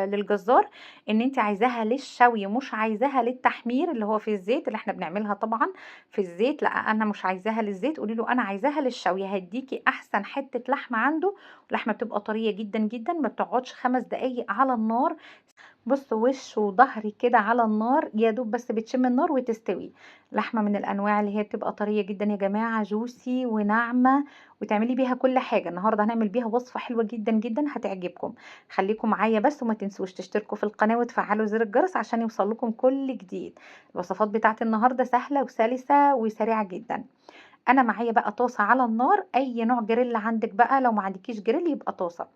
للجزار إن انتي عايزاها للشوي مش عايزاها للتحمير اللي هو في الزيت اللي احنا بنعملها طبعا في الزيت، لا أنا مش عايزاها للزيت، قولي له أنا عايزاها للشوي، هيديكي أحسن حتة لحمة عنده. اللحمة بتبقى طرية جدا جدا، ما بتقعدش 5 دقايق على النار، بصوا وش وظهري كده على النار يا دوب بس بتشم النار وتستوي. لحمة من الأنواع اللي هي بتبقى طرية جدا يا جماعة، جوسي وناعمة، وتعملي بيها كل حاجة. النهاردة هنعمل بيها وصفة حلوة جدا جدا هتعجبكم. خليكم معايا بس، وما تنسوش تشتركوا في القناة وتفعلوا زر الجرس عشان يوصل لكم كل جديد. الوصفات بتاعت النهاردة سهلة وسلسة وسريعة جدا. أنا معايا بقى طاسة على النار، أي نوع جريل عندك بقى، لو ما عندكيش جريل يبقى طاسة.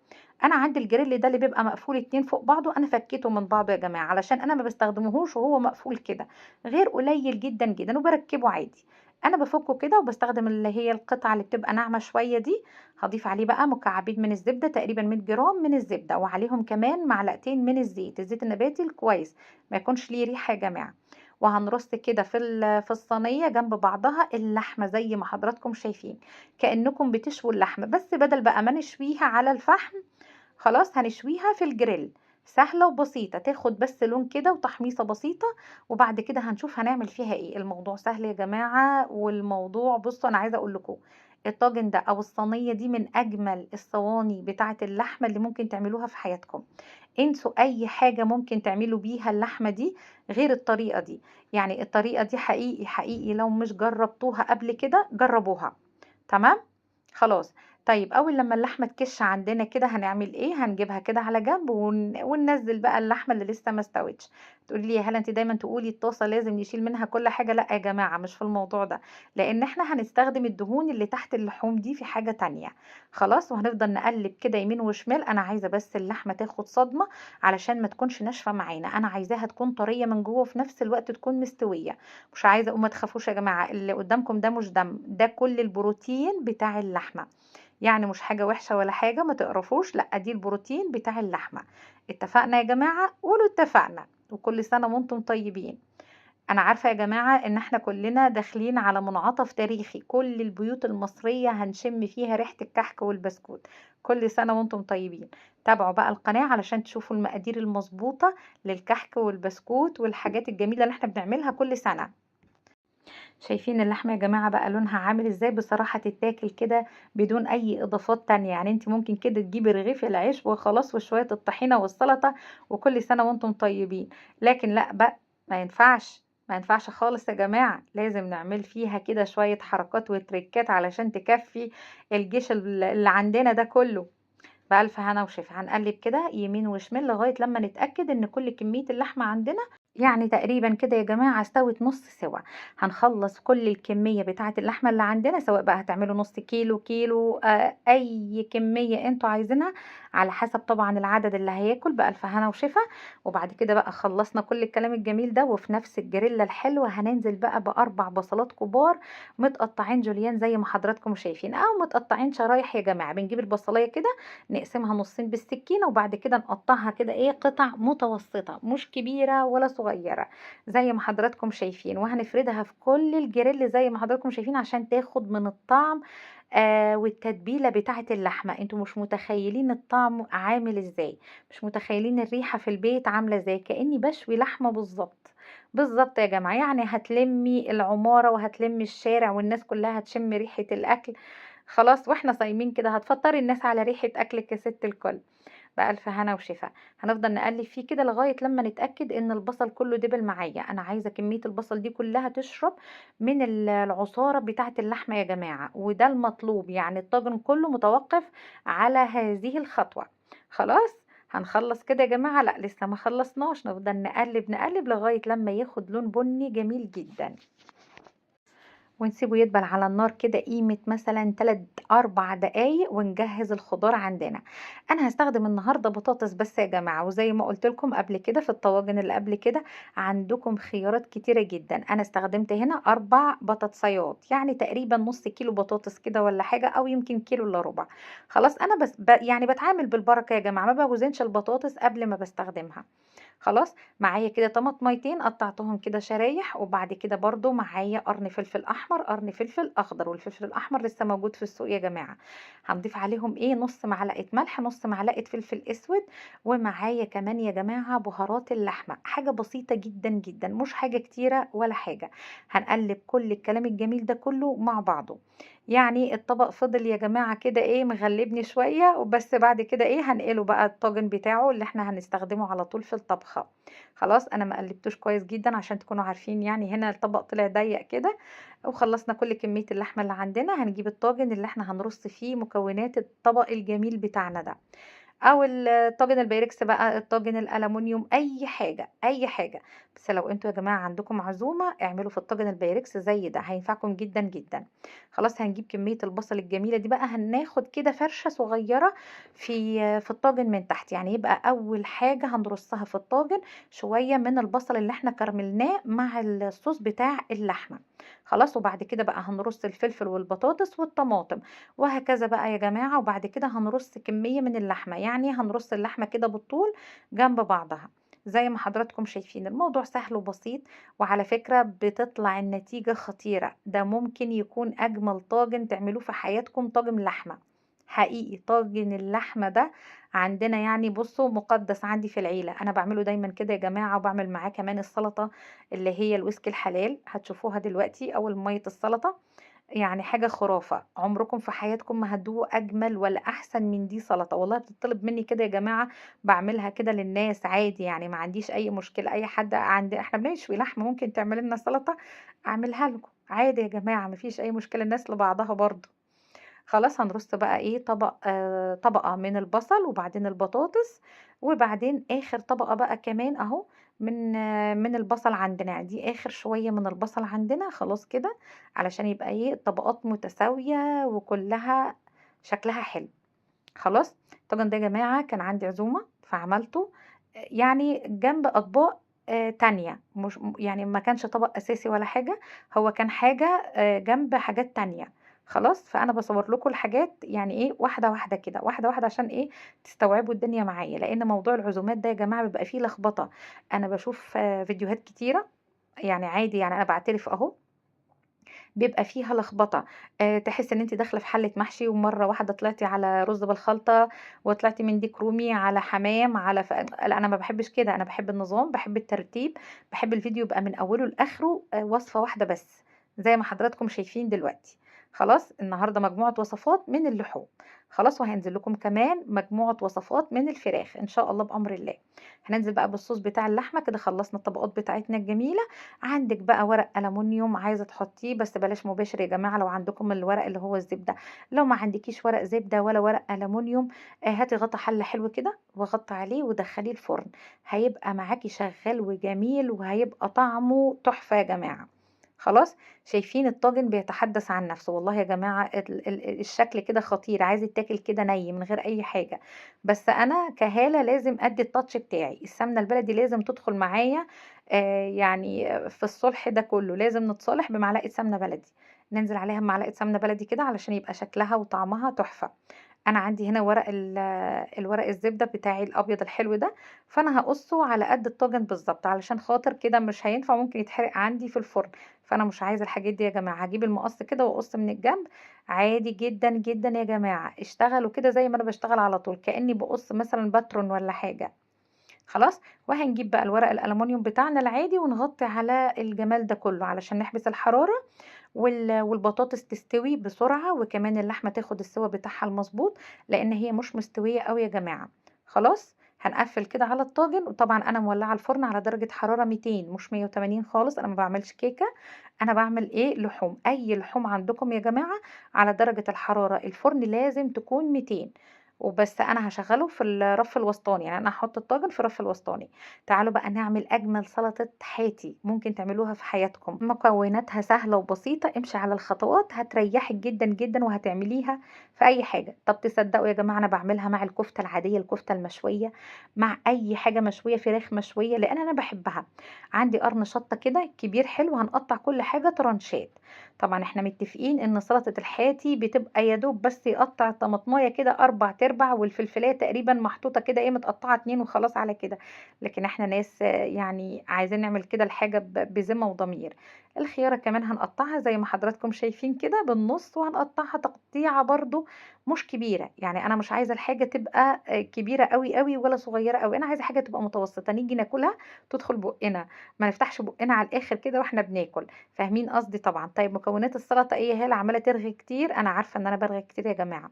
أنا عندي الجريل ده اللي بيبقى مقفول 2 فوق بعضه، أنا فكيته من بعضه يا جماعة علشان أنا ما بستخدمهوش وهو مقفول كده، غير قليل جدا جدا، وبركبه عادي. أنا بفكه كده وبستخدم اللي هي القطعة اللي بتبقى ناعمة شوية دي. هضيف عليه بقى مكعبين من الزبدة، تقريبا 100 جرام من الزبدة، وعليهم كمان معلقتين من الزيت، الزيت النباتي الكويس ما يكونش ليه ريحة يا جماعة. وهنرص كده في الصينية جنب بعضها اللحمة زي ما حضراتكم شايفين، كأنكم بتشووا اللحمة، بس بدل بقى ما نشويها على الفحم خلاص هنشويها في الجريل. سهلة وبسيطة، تاخد بس لون كده وتحميصة بسيطة، وبعد كده هنشوف هنعمل فيها ايه. الموضوع سهل يا جماعة، والموضوع بصوا انا عايزة اقول لكم الطاجن ده او الصينية دي من اجمل الصواني بتاعة اللحمة اللي ممكن تعملوها في حياتكم. انسوا اي حاجة ممكن تعملوا بيها اللحمة دي غير الطريقة دي، يعني الطريقة دي حقيقي حقيقي لو مش جربتوها قبل كده جربوها. تمام خلاص. طيب اول لما اللحمة تكش عندنا كده هنعمل ايه؟ هنجيبها كده على جنب وننزل بقى اللحمة اللي لسه ما استوتش. تقولي لي يا هلا انت دايما تقولي الطاسة لازم نشيل منها كل حاجة، لا يا جماعة مش في الموضوع ده، لان احنا هنستخدم الدهون اللي تحت اللحوم دي في حاجة تانية. خلاص وهنفضل نقلب كده يمين وشمال. انا عايزة بس اللحمة تاخد صدمة علشان ما تكونش ناشفة معانا، انا عايزاها تكون طرية من جوه وفي نفس الوقت تكون مستوية. مش عايزة، وما تخافوش يا جماعة اللي قدامكم ده مش دم، ده كل البروتين بتاع اللحمة، يعني مش حاجة وحشة ولا حاجة، ما تقرفوش، لا دي البروتين بتاع اللحمة. اتفقنا يا جماعة؟ قولوا اتفقنا. وكل سنة وانتم طيبين. انا عارفة يا جماعة ان احنا كلنا داخلين على منعطف تاريخي، كل البيوت المصرية هنشم فيها ريحة الكحك والبسكوت. كل سنة وانتم طيبين. تابعوا بقى القناة علشان تشوفوا المقادير المظبوطة للكحك والبسكوت والحاجات الجميلة اللي احنا بنعملها كل سنة. شايفين اللحمة يا جماعة بقى لونها عامل ازاي؟ بصراحة تتاكل كده بدون اي اضافات تانية، يعني انت ممكن كده تجيبي رغيف العيش وخلاص وشوية الطحينة والسلطة وكل سنة وانتم طيبين. لكن لا بقى ما ينفعش، ما ينفعش خالص يا جماعة، لازم نعمل فيها كده شوية حركات وتريكات علشان تكفي الجيش اللي عندنا ده كله. بألف هنا وشفا. هنقلب كده يمين وشمال لغاية لما نتأكد ان كل كمية اللحمة عندنا يعني تقريبًا كده يا جماعة استوت نُص سِوَى. هنخلّص كل الكمية بتاعة اللحمة اللي عندنا، سواء بقى هتعملوا نُص كيلو، كيلو، أي كمية أنتم عايزينها على حسب طبعًا العدد اللي هياكل، بألف هنا وشفا. وبعد كده بقى خلصنا كل الكلام الجميل ده، وفي نفس الجريلا الحلوة هننزل بقى ب4 بصلات كبار متقطعين جوليان زي ما حضراتكم شايفين، أو متقطعين شرايح يا جماعة. بنجيب البصلاية كده نقسمها نصين بالسكينة، وبعد كده نقطعها كده قطع متوسطة، مش كبيرة ولا صغيرة زي ما حضراتكم شايفين. وهنفردها في كل الجريل زي ما حضراتكم شايفين عشان تاخد من الطعم والتتبيلة بتاعة اللحمة. انتوا مش متخيلين الطعم عامل ازاي، مش متخيلين الريحة في البيت عاملة ازاي، كأني بشوي لحمة بالظبط بالظبط يا جماعة. يعني هتلمي العمارة وهتلمي الشارع والناس كلها هتشم ريحة الأكل خلاص، واحنا صايمين كده هتفطري الناس على ريحة أكلك يا ست الكل. بألف هنا وشفا. هنفضل نقلب فيه كده لغاية لما نتأكد إن البصل كله دبل معايا. أنا عايزة كمية البصل دي كلها تشرب من العصارة بتاعة اللحمة يا جماعة، وده المطلوب، يعني الطاجن كله متوقف على هذه الخطوة. خلاص هنخلص كده يا جماعة؟ لا لسه ما خلصناش، نفضل نقلب نقلب لغاية لما ياخد لون بني جميل جدا، ونسيبه يدبل على النار كده قيمة مثلا 3-4 دقايق، ونجهز الخضار عندنا. انا هستخدم النهاردة بطاطس بس يا جماعة، وزي ما قلت لكم قبل كده في الطواجن اللي قبل كده عندكم خيارات كتيرة جدا. انا استخدمت هنا 4 بطاطسيات، يعني تقريبا نص كيلو بطاطس كده ولا حاجة، او يمكن كيلو الا ربع. خلاص انا بس يعني بتعامل بالبركة يا جماعة، ما بوزنش البطاطس قبل ما بستخدمها. خلاص معايا كده طماطميتين قطعتهم كده شرايح، وبعد كده برضو معايا قرن فلفل احمر، قرن فلفل اخضر، والفلفل الاحمر لسه موجود في السوق يا جماعه. هنضيف عليهم نص معلقه ملح، نص معلقه فلفل اسود، ومعايا كمان يا جماعه بهارات اللحمه، حاجه بسيطه جدا جدا، مش حاجه كتيره ولا حاجه. هنقلب كل الكلام الجميل ده كله مع بعضه. يعني الطبق فضل يا جماعه كده مغلبني شويه، وبس بعد كده هنقله بقى الطاجن بتاعه اللي احنا هنستخدمه على طول في الطبخه. خلاص انا ما قلبتوش كويس جدا عشان تكونوا عارفين، يعني هنا الطبق طلع ضيق كده. وخلصنا كل كمية اللحمة اللي عندنا. هنجيب الطاجن اللي احنا هنرص فيه مكونات الطبق الجميل بتاعنا ده، او الطاجن البايركس بقى، الطاجن الالومنيوم، اي حاجة اي حاجة. بس لو انتوا يا جماعة عندكم عزومة اعملوا في الطاجن البايركس زي ده، هينفعكم جدا جدا. خلاص هنجيب كمية البصل الجميلة دي بقى، هناخد كده فرشة صغيرة في الطاجن من تحت، يعني يبقى اول حاجة هنرصها في الطاجن شوية من البصل اللي احنا كرملناه مع الصوص بتاع اللحمة. خلاص وبعد كده بقى هنرص الفلفل والبطاطس والطماطم وهكذا بقى يا جماعة. وبعد كده هنرص كمية من اللحمة، يعني هنرص اللحمة كده بالطول جنب بعضها زي ما حضراتكم شايفين. الموضوع سهل وبسيط، وعلى فكرة بتطلع النتيجة خطيرة. ده ممكن يكون أجمل طاجن تعملوه في حياتكم، طاجن لحمة حقيقي. طاجن اللحمة ده عندنا يعني بصوا مقدس عندي في العيلة، أنا بعمله دايما كده يا جماعة، وبعمل معاه كمان السلطة اللي هي الويسكي الحلال، هتشوفوها دلوقتي، أول مية السلطة، يعني حاجة خرافة. عمركم في حياتكم ما هتدوقوا أجمل ولا أحسن من دي سلطة، والله بتطلب مني كده يا جماعة، بعملها كده للناس عادي، يعني ما عنديش أي مشكلة. أي حد عندي إحنا بنشوي لحمة ممكن تعمل لنا سلطة، أعملها لكم عادي يا جماعة، ما فيش أي مشكلة، الناس لبعضها برضو. خلاص هنرص بقى طبقة من البصل، وبعدين البطاطس، وبعدين آخر طبقة بقى كمان أهو من البصل عندنا، دي آخر شوية من البصل عندنا. خلاص كده علشان يبقى الطبقات متساوية وكلها شكلها حلو. خلاص الطاجن ده يا جماعة كان عندي عزومة فعملته، يعني جنب أطباق تانية، مش يعني ما كانش طبق أساسي ولا حاجة، هو كان حاجة جنب حاجات تانية. خلاص فأنا بصور لكم الحاجات يعني واحدة واحدة كده، واحدة واحدة عشان تستوعبوا الدنيا معايا، لأن موضوع العزومات ده يا جماعة بيبقى فيه لخبطة. أنا بشوف فيديوهات كتيرة يعني عادي، يعني أنا بعترف أهو بيبقى فيها لخبطة. تحس إن أنتِ داخلة في حلة محشي، ومرة واحدة طلعتي على رز بالخلطة، وطلعتي من ديك رومي على حمام على لا أنا ما بحبش كده، أنا بحب النظام، بحب الترتيب، بحب الفيديو يبقى من أوله لآخره، وصفة واحدة بس زي ما حضراتكم شايفين دلوقتي. خلاص، النهارده مجموعة وصفات من اللحوم. خلاص، وهينزل لكم كمان مجموعة وصفات من الفراخ إن شاء الله بأمر الله. هننزل بقى بالصوص بتاع اللحمة كده. خلصنا الطبقات بتاعتنا الجميلة. عندك بقى ورق ألمونيوم عايزة تحطيه، بس بلاش مباشر يا جماعة لو عندكم الورق اللي هو الزبدة. لو ما عندكيش ورق زبدة ولا ورق ألمونيوم، هاتي غطا حلة حلو كده وغطي عليه ودخليه الفرن، هيبقى معاكي شغال وجميل وهيبقى طعمه تحفة يا جماعة. خلاص، شايفين الطاجن بيتحدث عن نفسه. والله يا جماعة الشكل كده خطير، عايز يتاكل كده ني من غير أي حاجة. بس أنا كهالة لازم أدي التاتش بتاعي، السمنة البلدي لازم تدخل معايا، يعني في الصلح ده كله لازم نتصالح بمعلقة سمنة بلدي، ننزل عليها بمعلقة سمنة بلدي كده علشان يبقى شكلها وطعمها تحفة. أنا عندي هنا الورق الزبدة بتاعي الأبيض الحلو ده، فأنا هقصه على قد الطاجن بالظبط علشان خاطر كده مش هينفع، ممكن يتحرق عندي في الفرن، فأنا مش عايزة الحاجات دي يا جماعة. هجيب المقص كده وأقص من الجنب عادي جدا جدا يا جماعة. اشتغلوا كده زي ما أنا بشتغل على طول، كأني بقص مثلا باترون ولا حاجة. خلاص، وهنجيب بقى الورق الألمونيوم بتاعنا العادي ونغطي على الجمال ده كله علشان نحبس الحرارة والبطاطس تستوي بسرعة، وكمان اللحمة تاخد السوا بتاعها المظبوط لأن هي مش مستوية قوي يا جماعة. خلاص، هنقفل كده على الطاجن. وطبعا أنا مولعة الفرن على درجة حرارة 200 مش 180 خالص، أنا ما بعملش كيكة، أنا بعمل إيه؟ لحوم. أي لحوم عندكم يا جماعة على درجة الحرارة الفرن لازم تكون 200 وبس. أنا هشغله في الرف الوسطاني، يعني أنا هحط الطاجن في الرف الوسطاني. تعالوا بقى نعمل أجمل سلطة حاتي ممكن تعملوها في حياتكم. مكوناتها سهلة وبسيطة، امشي على الخطوات هتريحك جدا جدا وهتعمليها في أي حاجة. طب تصدقوا يا جماعة أنا بعملها مع الكفتة العادية، الكفتة المشوية، مع أي حاجة مشوية، فراخ مشوية، لأن أنا بحبها. عندي قرن شطة كده كبير حلو، هنقطع كل حاجة ترانشات. طبعا احنا متفقين ان سلطة الحاتي بتبقى يا دوب بس يقطع الطماطمايه كده 4/4، والفلفلايه تقريبا محطوطة كده ايه متقطعة 2 وخلاص على كده. لكن احنا ناس عايزين نعمل كده الحاجة بذمة وضمير. الخيارة كمان هنقطعها زي ما حضراتكم شايفين كده بالنص، وهنقطعها تقطيعة برضو مش كبيرة، يعني انا مش عايزة الحاجة تبقى كبيرة قوي قوي ولا صغيرة قوي، انا عايزة حاجة تبقى متوسطة نيجي ناكلها تدخل بقنا، ما نفتحش بقنا على الاخر كده واحنا بناكل، فاهمين قصدي طبعا. طيب مكونات السلطة ايه؟ هي عمالة ترغي كتير، انا عارفة ان انا برغي كتير يا جماعة.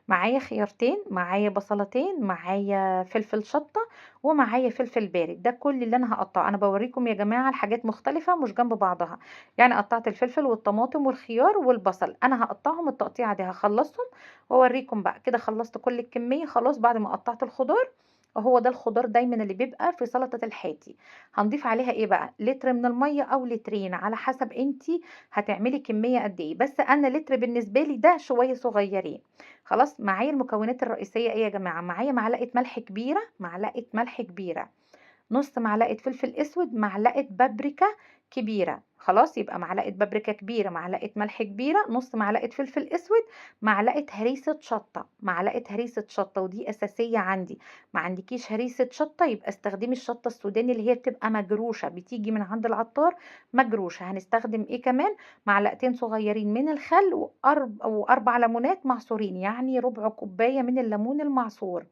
معايا خيارتين، معايا بصلتين، معايا فلفل شطة، ومعايا فلفل بارد. ده كل اللي انا هقطعه. انا بوريكم يا جماعة الحاجات مختلفة مش جنب بعضها، يعني قطعت الفلفل والطماطم والخيار والبصل، انا هقطعهم التقطيعة دي، هخلصهم واوريكم بقى كده. خلصت كل الكمية خلاص بعد ما قطعت الخضار. وهو ده الخضار دايما اللي بيبقى في سلطة الحاتي. هنضيف عليها ايه بقى؟ لتر من المية او لترين على حسب انتي هتعملي كمية قد ايه، بس انا لتر بالنسبة لي ده شوية صغيرين. خلاص، معايا المكونات الرئيسية ايه يا جماعة؟ معايا معلقة ملح كبيرة، معلقة ملح كبيرة، نص معلقة فلفل اسود، معلقة بابريكا كبيرة. خلاص، يبقى معلقة بابريكا كبيرة، معلقة ملح كبيرة، نص معلقة فلفل اسود، معلقة هريسة شطة، معلقة هريسة شطة، ودي اساسية عندي. ما عندكيش هريسة شطة يبقى استخدمي الشطة السوداني اللي هي بتبقى مجروشة، بتيجي من عند العطار مجروشة. هنستخدم ايه كمان؟ معلقتين صغيرين من الخل واربع ليمونات معصورين، يعني ربع كوباية من الليمون المعصور،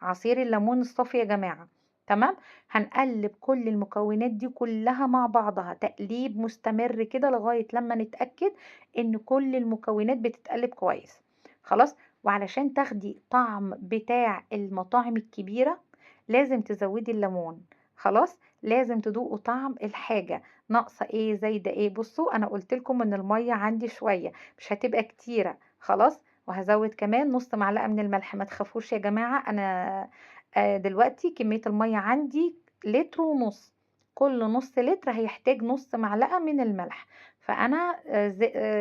عصير الليمون الصافي يا جماعة. تمام، هنقلب كل المكونات دي كلها مع بعضها تقليب مستمر كده لغاية لما نتأكد ان كل المكونات بتتقلب كويس. خلاص، وعلشان تاخدي طعم بتاع المطاعم الكبيرة لازم تزودي الليمون. خلاص، لازم تدوقوا طعم الحاجة، ناقصة ايه زايدة ايه. بصوا انا قلت لكم ان المية عندي شوية مش هتبقى كتيرة. خلاص، وهزود كمان نص معلقة من الملح. ما تخافوش يا جماعة، انا دلوقتي كمية المية عندي لتر ونص، كل نص لتر هيحتاج نص معلقة من الملح، فأنا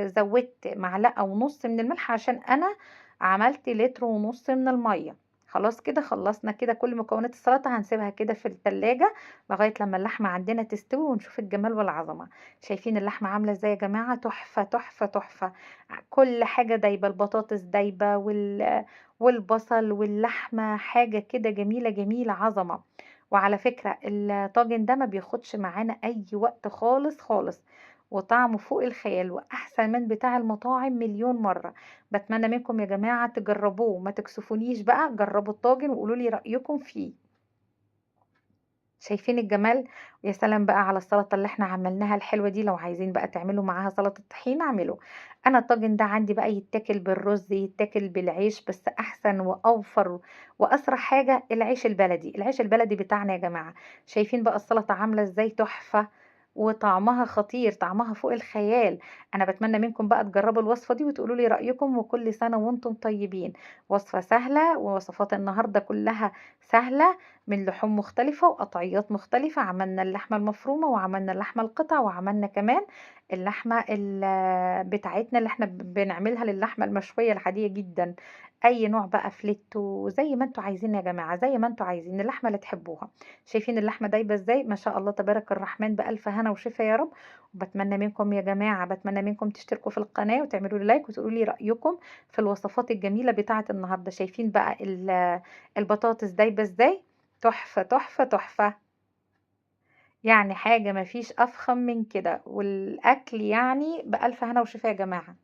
زودت معلقة ونص من الملح عشان أنا عملت لتر ونص من المية. خلاص كده خلصنا كده كل مكونات السلطة. هنسيبها كده في التلاجة لغاية لما اللحمة عندنا تستوي ونشوف الجمال والعظمة. شايفين اللحمة عاملة ازاي يا جماعة؟ تحفة تحفة تحفة، كل حاجة دايبة، البطاطس دايبة والبصل واللحمة، حاجة كده جميلة جميلة عظمة. وعلى فكرة الطاجن ده ما بياخدش معانا أي وقت خالص خالص، وطعمه فوق الخيال وأحسن من بتاع المطاعم مليون مرة. بتمنى منكم يا جماعة تجربوه، ما تكسفونيش بقى، جربوا الطاجن وقولوا لي رأيكم فيه. شايفين الجمال؟ ويا سلام بقى على السلطة اللي احنا عملناها الحلوة دي. لو عايزين بقى تعملوا معاها سلطة طحينة اعملوا. انا الطاجن ده عندي بقى يتاكل بالرز، يتاكل بالعيش، بس احسن واوفر واسرع حاجة العيش البلدي، العيش البلدي بتاعنا يا جماعة. شايفين بقى السلطة عاملة ازاي؟ تحفة وطعمها خطير، طعمها فوق الخيال. انا بتمنى منكم بقى تجربوا الوصفة دي وتقولوا لي رأيكم، وكل سنة وانتم طيبين. وصفة سهلة، ووصفات النهاردة كلها سهلة، من لحوم مختلفة وقطعيات مختلفة. عملنا اللحمة المفرومة، وعملنا اللحمة القطع، وعملنا كمان اللحمة بتاعتنا اللي احنا بنعملها للحمة المشوية العادية جدا. اي نوع بقى فليتو، زي ما انتوا عايزين يا جماعة، زي ما انتوا عايزين اللحمة اللي تحبوها. شايفين اللحمة دايبة ازاي؟ ما شاء الله تبارك الرحمن، بألف هنا وشفا يا رب. وبتمنى منكم يا جماعة، بتمنى منكم تشتركوا في القناة وتعملوا لي لايك وتقولوا لي رأيكم في الوصفات الجميلة بتاعة النهاردة. شايفين بقى البطاطس دايبة ازاي؟ تحفة تحفة تحفة، يعني حاجة ما فيش أفخم من كده. والأكل بألف هنا وشفا يا جماعة.